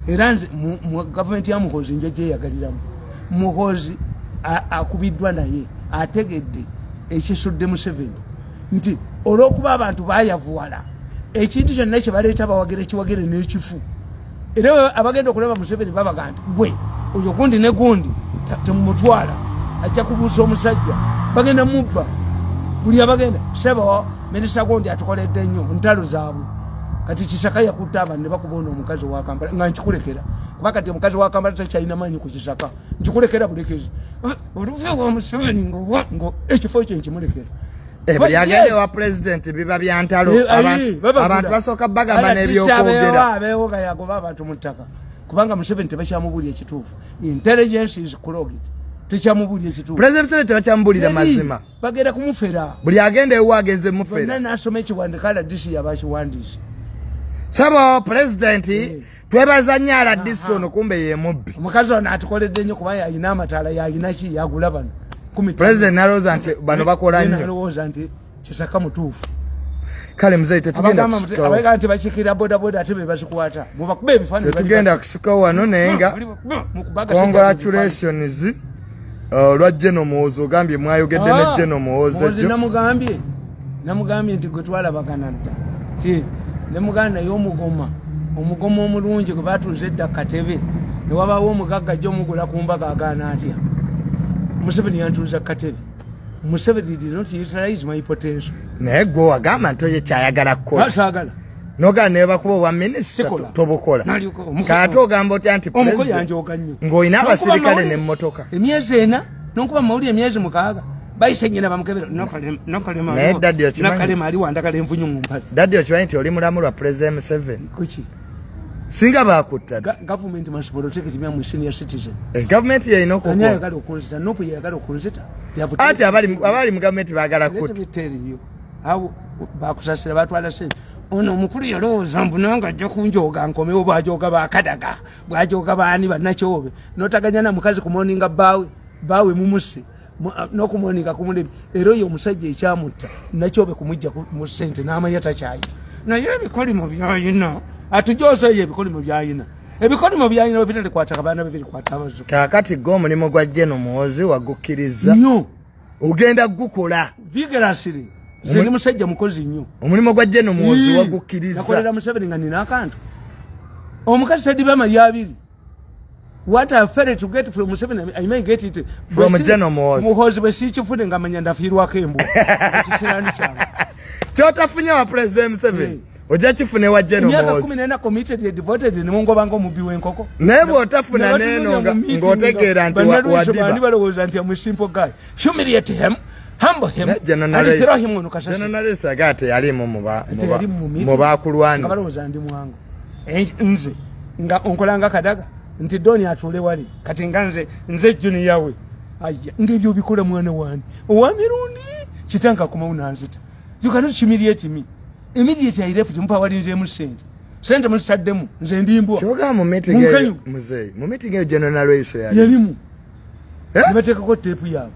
Era nze mu gavumenti ya Muhoozi nje gyeyagaliramu. Muhoozi akubiddwa, naye ategedde ekisudde Museveni nti olw'okuba abantu bayavuwala, ekintu kyonna kye baleeta bawagere kiwagere n'ekifu. Era abagenda okulaba Museveni babaga nti gwe oyo gundi ne gundi temumutwala, ajja kubuusa omusajja, bagenda mubba. Buli abagenda sebo minisita gundi atukoledde nnyo ntalo zaabwe. Kati Kisaka yakutta abantu ne bakuba ono omukazi wa Kampala, nga nkikulekera, kuba kati omukazi wa Kampala takyalina maanyi ku Kisaka, nkikulekera bulekezi. Oluve wa Museveni ngo ekifo kye nkimulekera. Buli agenda ewa pulezidenti biba bya ntalo. Abantu basooka bagamba n'ebyokwogera. Abeewo nga yagoba abantu mu ttaka, kubanga Museveni tebakyamubuulira ekituufu. Intelligence is clogged, tekyamubuulira ekituufu. Pulezidenti Museveni tebakyamubuulira mazima. Bagenda kumufera. Buli agenda ewa agenze mufera. Bonna n'asoma ekiwandiiko, RDC yabakiwandiise. Sabo pulezidenti, twebaza nnyo RDC ono, kumbe ye mubbi. Omukazi ono atukoledde nnyo kuba yalina amataala, yalina ki, yagula bano. Pulezidenti nalowooza nti bano bakola nnyo. Nalowooza nti Kisaka mutuufu. Kale muzeeyi, tetugenda kusukawo. Abaga nti bakiikirira bodaboda ate be bazikwata, mubakube ebifaananyi. Tetugenda kusukawo wano, naye nga congratulations olwa General Muhoozi. Ogambye mwayogedde ne General Muhoozi. Ejjo namugambye nti gwe twalabagana dda ti nemuganda naye omugoma, omugoma omulungi gwe batuuza edda katebe, ne wabaawo omugagga jjo omugula ku mbaga agaana atya. Museveni yantuuza katebe. Museveni did not utilize my potential. Naye gwe wagamba nti oyo kyayagala kukola. Saagala. Noga ne bakuba obwa minisita tobukola. Kaate ogamba otya nti omuko yanjooga nnyo ng'olina abasirikale n'emmotoka emyezi 4, nonkuba mawulire emyezi 6, bayise nnyina bamukebera. Naye daddy okimanyi, Nakalema ali wandagala envunyu mu mpale. Daddy, okimanyi nti oli mulamu lwa Pulezidenti Museveni? Kuki? Singa bakutta. Government must protect me, am senior citizen. Gavumenti yeyina Ani okukola. ayagala okunzita? NUP yeyagala okunzita. Ati abali mu gavumenti baagala Let kutta. me tell you how bakusasira, batwala sente. Ono omukulu yalowooza mbu nange ajja kunjooga nkomewo, bwajooga bakadaga, bwajooga baani bannakyobe, notaganya na mukazi kumoninga bbaawe, bbaawe mumusse n'okumoninga kumulemi. Era oyo omusajja ekyamutta nakyobe kumujja mu ssente n'amanya takyayi, naye ebikolimo byayina atujooza eyo, ebikolimo byayina, ebikolimo byayina bwe bitalikwata abaana be birikwata abazzukulu. Kaakati gwe omulimu gwa General Muhoozi wagukkiriza? Nnyo. Ogenda gukola? Vigorously. Nze ndi musajja mukozi nnyo. Omulimu gwa General Muhoozi Ii, wagukkiriza? Nakolera Museveni nga nina akantu. Omukazi tadiba amalya abiri. What I failed to get from Museveni, I may get it from General Muhoozi. Muhoozi bwe siikifune nga manya ndafiirwako embwa, ekisiraani kyange. Kyotafunye wa Pulezidenti Museveni ojja kifune wa General Emyaka Muhoozi. 14 committed and devoted, nemungobanga omubbi w'enkoko. Naye bw'otafuna Ne neeno batunuulira mu meeting ng'otegeera nti bannalwiso wadiba. Bani balowooza nti am a simple guy. Humiliate him, humble him, Ne General and Naresi. throw him on kasasi. General Naresi agamba teyalimu Teyali mu meeting. mu bakulwanisa. Nga balowooza ndi mwangu. Nze nga onkolanga kadaga nti Doni atuule wali, kati nga nze junior we ajja ng'ebyo bikola mwana wange owa mirundi kitanka akomawo nanzita. You cannot humiliate me. Immediately I left, mpa walinzeemu sente, sente muzitaddemu, nze ndi mbwa. Kyogamba mu meeting Munkanyu. eyo, muzeeyi, mu meeting eyo General Naresi yali Yalimu. Eh? Ne bateekako teepu yaabwe.